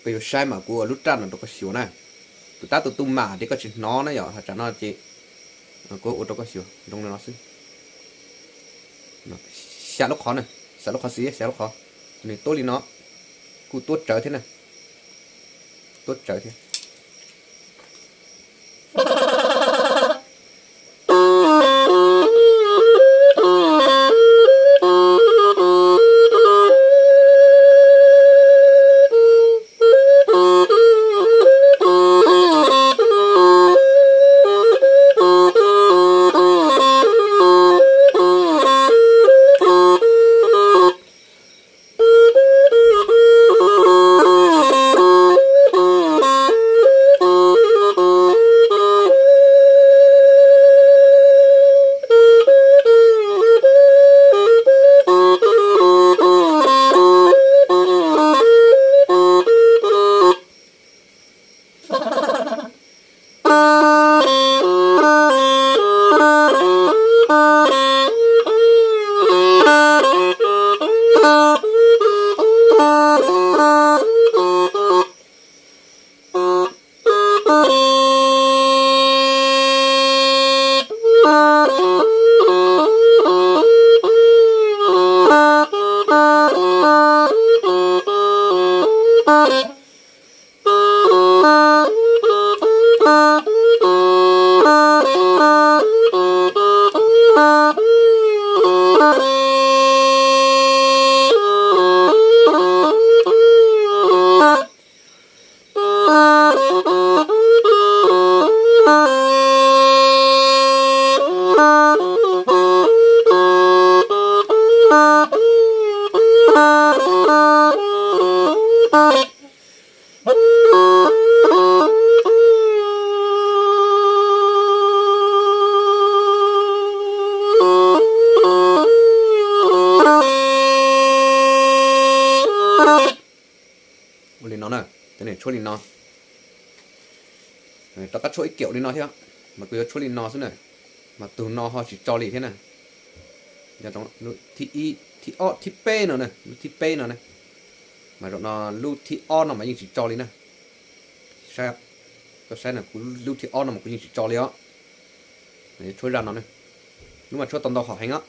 Koj yuav saib mas kuv ua lub raj no rau koj xyuas na. Tus tab tus tu mam ces koj tsis hnov na yom, ho tsam no ces kuv ua rau koj xyuas zoo li no xwb. Xya lub qhov na, xya lub qhov xis, xya lub qhov. Nws tuab li no, kuj tuab tsawv thiab na, tuab tsawv thiab. Ua li no na, tus niam tshuab li no. Rov qab tshuab ib kiam li no thiab, mas kuv yuav tshuab li no xwb na, mas tus no ho tsis tso li thiab na. Thib ib, thib ob, thib peb no na, lub thib peb no na, mas zaum no lub thib ob no mas yeej tsis tso li na. Koj saib no, kuv lub thib ob no mas kuv yeej tsis tso li os. Tshuab zaj no, lub mas tshuab tau ntau hom heev os.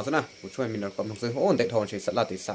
xwb na, kuv tshuab me no kom mloog xwb. Ub, ntev dhau ntshe laj tiv xam.